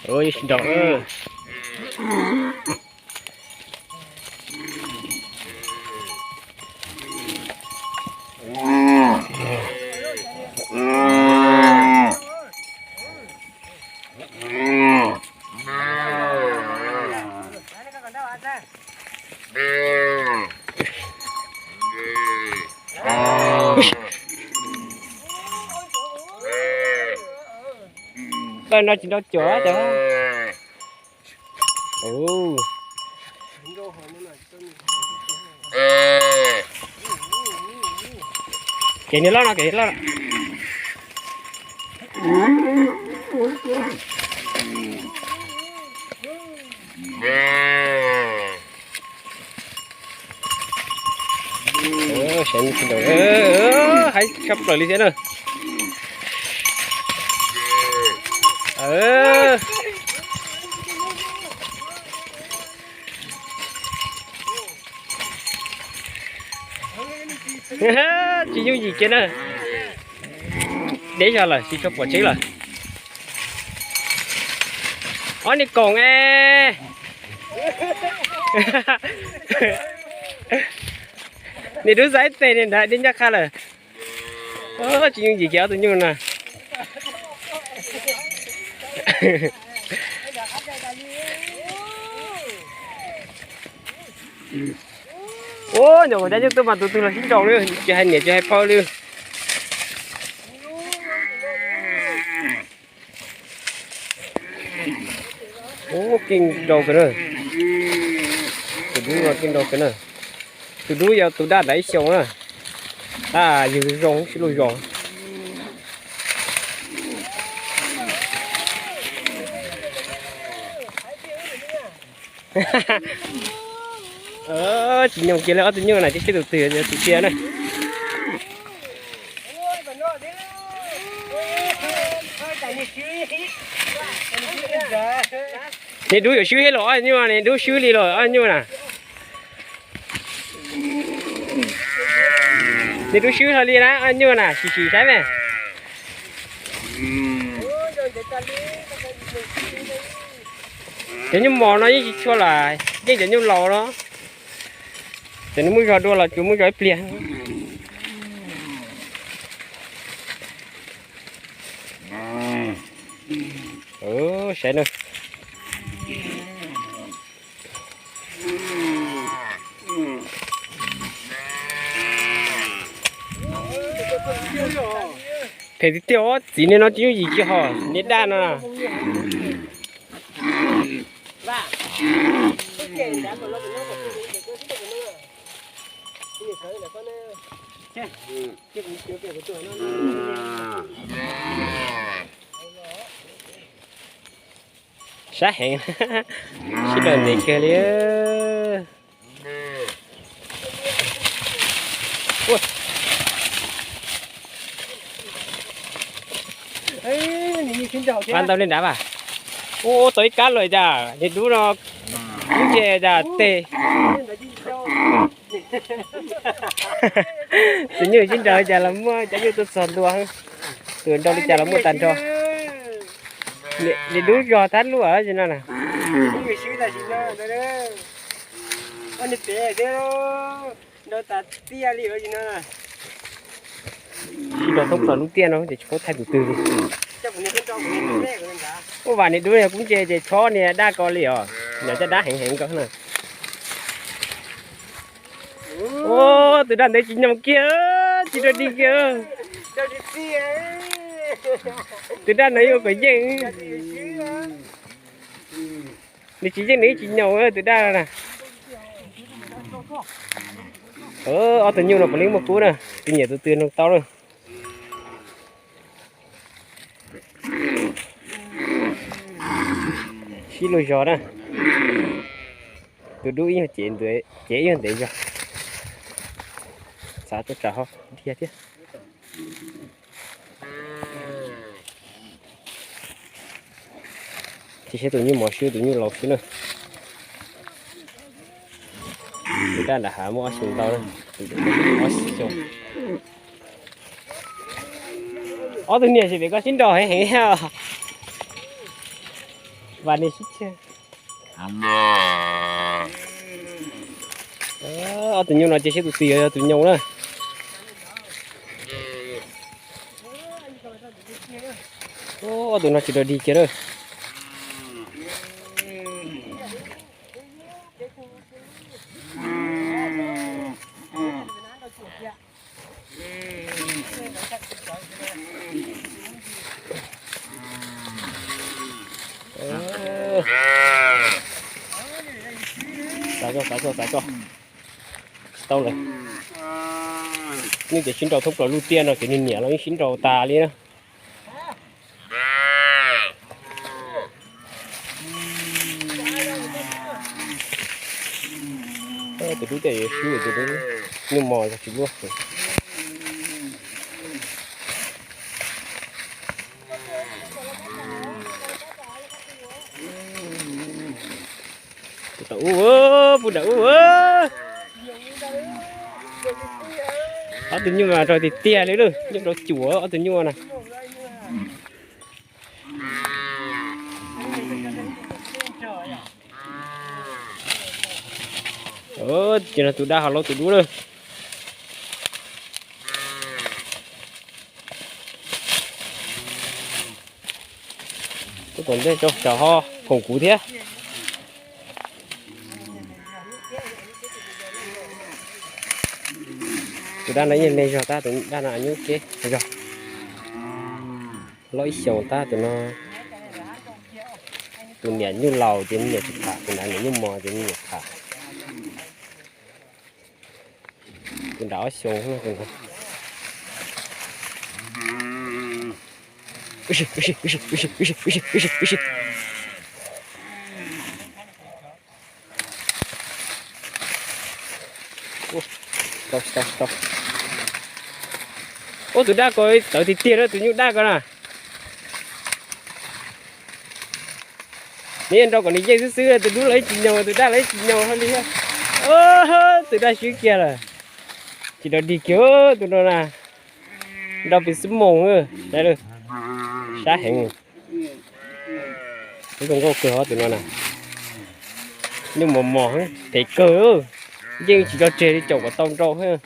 Sib nraus. Pawg no tsis nrau cuam ces. Kev niag loj no, kev niag loj. Haib tshaj plaws li thiab na. Tsis yooj yim kiag na. Deb zog lawm, tsis tshua pom tseeb lawm. Ob niag koom e. Niag dub xaib tes niag nrad dib ncaj qha lawm. Tsis yooj yim kiag ob tug nyuj na. Ua nyuam qhuav cab nyuj tuaj mas tus twg los sib nraus li, tsis hais niam tsis hais phauj li. Ub, keej nraus kawg na. Tus dub no keej nraus kawg na. Tus dub yog tus daj ntawd ib xyoos na. Tab yug zoo sib luag zos. Tsis nyoog kiag li ob tug nyuj na, tib seb tus twg tus tiag na. Niag dub yuav swb thiab los ob nyuj, niag dub swb li los ob nyuj na. Niag dub swb hlo li na ob nyuj na, sim sim saib me. Cov nyuj mos no yeej tsis tshua lam yeej cov nyuj laus no. Cov nws muaj zog dua los tsuas muaj zog ib pliag. Saib na. Phem tiag tiag, txiv niag no tsis yooj yim kiag hos niag daj no. Sab heev, sib nraus ntev kawg li. Ua ntau li nrad mas. Ua tau ib kab lawm cas, niag dub no kub ntshe cas tes. Tus nyuj sib nraus cas los muaj cov nyuj tuaj txog ntua, tus nraus li cas los muaj tag nrho. Niag dub zog thab luaj li no na. Sib nraus thoob plaws lub tiaj no ces tsis paub thaij tus twg li. Ua vas niag dub no kub ntshe ces chob niag daj ko li os, nyob caj dab heev heev ko na. Ua tus daj ntawd tsis nyoos kiag, tsis rau dig kiag. Tus daj no yuav kom yeej. Nws tsis yeej nws tsis nyoos tus daj no na. Ob tug nyuj no puav leej muaj kub na, tus nyiam tus twg nug tau na. Sib luag zog na. Tus dub ib nyuag cev, cev ib nyuag ntev zog. Xav tuaj tsam ho dhia thiab. Cia saib tus nyuj mos swb tus nyuj laus xwb na. Tus daj nram hav muaj ob xyoos ntau na. Ob tug niam sim pem koj sib nraus heev heev. Vas niag sib txhiaj. Ob tug nyuj no ces seb tus twg yog tus nyoos na. Ob tug no tsis dog dig kiag lawm. Xav tso, xav tso, xav tso. Tsis tau lawm. Yeej tias sib nrau thoob plaws lub tiaj no ces nws niam los yeej sib nrau tas li na. Tus dub tej yuav swb tus dub, nyuj mos tsis luaj. Puag nram ub, puag nram ub. Ob tug nyuj mas rau tiag tiag li lawm, nyuj rau cuam ob tug nyuj na. Ces no tus dab ho laub tus dub lawm. Ub, tom ntej rau cov ho koom kuv thiab. Tus dab no yeej me zog tab, tus dab no nyuj keb zog. Laub ib xyoos tab tus no. Tus niam nyuj laus ces me nyuam tsis tham, tus nrad niam nyuj mos ces me nyuam tham. Tus nrad ob xyoos no. Ub, tus dab ko tawv tiag tiag na, tus nyuj dab ko na. Nws yeej nrau kom nws yeej xwb xwb, tus dub los yeej tsis nyoos, tus dab los yeej tsis nyoos hlo li. Tus dab swb kiag lawm. Tsis dog dig kiag tus no na. Nrau pes xwb moos, sab heev. Ub, zoo nkauj kawg hov tus no na. Nyuj mos mos, phem kawg. Yeej tsis tso tseg li, caum kom tau nrau thiab.